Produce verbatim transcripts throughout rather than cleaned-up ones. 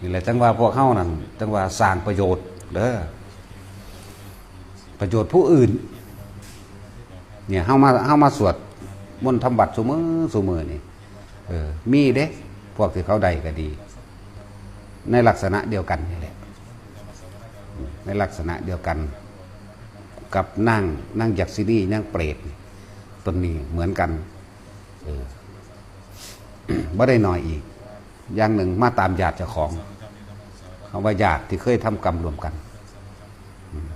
นี่แหละจั่งว่าพวกเฮานั่นจั่งว่าสร้างประโยชน์เด้อ ประโยชน์ผู้อื่น เนี่ยเฮามาเฮามาสวดมนต์ทำวัตรซุมื้อซุมื้อนี่ เออ มีเด้ พวกที่เขาได้ก็ดี ในลักษณะเดียวกันนี่แหละ ในลักษณะเดียวกัน กับนางนางยักษินีนางเปรตนี่ ตนนี้เหมือนกัน เออ บ่ได้น้อยอีก อย่างหนึ่งมาตามญาติเจ้าของ คำว่าญาติที่เคยทำกรรมร่วมกัน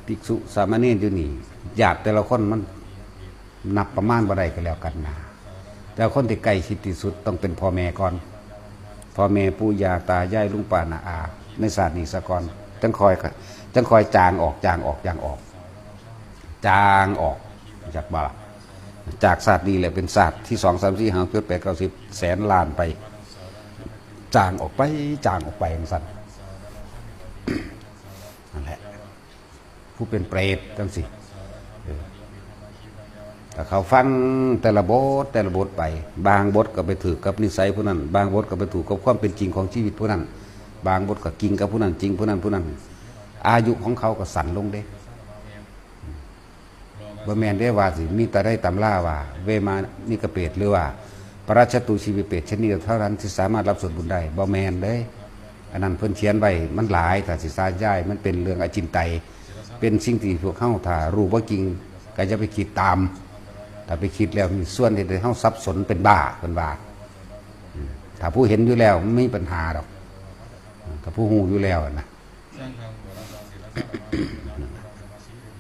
ภิกษุสามเณรอยู่นี่ ญาติแต่ละคนมันนับประมาณบ่ได้ก็แล้วกันนะ แต่คนที่ใกล้ชิดที่สุดต้องเป็นพ่อแม่ก่อน พ่อแม่ปู่ย่าตายายลุงป้าน้าอา ในชาตินี้ซะก่อน จั่งค่อยจั่งค่อยจางออก จางออก จางออก จางออก จากบ่ล่ะ จากชาตินี้แหละเป็นชาติที่สอง สาม สี่ ห้า หก เจ็ด แปด เก้า สิบ แสนล้านไป จางออกไป จางออกไปจั่งซั้น นั่นแหละ ผู้เป็นเปรตจั่งซี้ เออ ถ้าเขาฟังแต่ละบทแต่ละบทไป บางบทก็ไปถืกกับนิสัยผู้นั้น บางบทก็ไปถืกกับความเป็นจริงของชีวิตผู้นั้น บางบทก็จริงกับผู้นั้น จริงผู้นั้น ผู้นั้น อายุของเขาก็สั้นลงเด้ บ่แม่นเด้ว่าสิมีแต่ได้ตำราว่า เวมานิกเปรต หรือว่าปรัชชะตูชีวิเปรตชนิดเดียวเท่านั้นที่สามารถรับส่วนบุญได้ บ่แม่นเด้ อันนั้นเพิ่นเขียนไว้มันหลาย ถ้าสิสาธยายมันเป็นเรื่องอจินไตย เป็นสิ่งที่พวกเฮาถ้ารู้บ่จริง ก็อย่าไปคิดตาม ถ้าไปคิดแล้วมีส่วนที่ให้เฮาสับสนเป็นบ้า เพิ่นว่า อืม ถ้าผู้เห็นอยู่แล้วมันไม่มีปัญหาดอก ถ้าผู้รู้อยู่แล้วนะ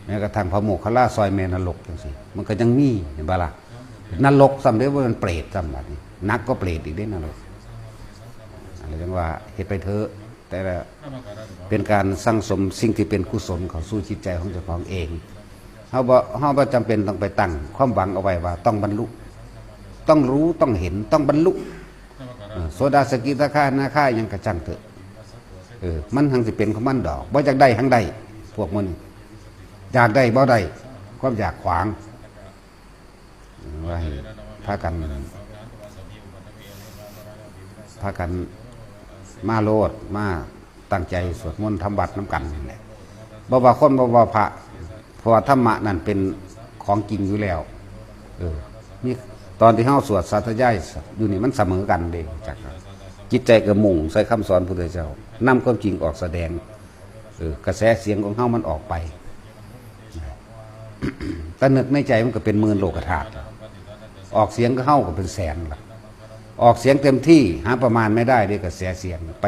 แม้กระทั่งพระโมคคัลลาซอยแม่นรกจังซี่ มันก็ยังมี เห็นบ่ล่ะ นรกซ้ำเด้ บ่แม่นเปรตซ้ำบัดนี้ หนักกว่าเปรตอีกเด้นรก อะไรจั่งว่าเฮ็ดไปเถอะ แต่ละเป็นการสั่งสมสิ่งที่เป็นกุศลเข้าสู่จิตใจของเจ้าของเอง เฮาบ่ เฮาบ่จำเป็นต้องไปตั้งความหวังเอาไว้ว่าต้องบรรลุ ต้องรู้ ต้องเห็น ต้องบรรลุ เออ โสดา สกิทาคา อนาคา หยังกะจั่งเถอะ เออ มันหังสิเป็นของมันดอก บ่อยากได้หังได้ พวกมัน อยากได้บ่ได้ ความอยากขวาง ว่าให้พากัน พากันมาโลด มาตั้งใจสวดมนต์ทำวัตรนำกันนั่นแหละ บ่ว่าคน บ่ว่าพระ เพราะว่าธรรมะนั่นเป็นของจริงอยู่แล้ว เออ นี่ตอนที่เฮาสวดสาธยายอยู่นี่มันเสมอกันเด้ จัก จิตใจก็มุ่งใส่คำสอนพุทธเจ้า นำความจริงออกแสดง เออ กระแสเสียงของเฮามันออกไป แต่นึกในใจมันก็เป็นหมื่นโลกธาตุ ออกเสียงก็เฮาก็เป็นแสนละ ออกเสียงเต็มที่ หาประมาณไม่ได้เด้ กระแสเสียงไป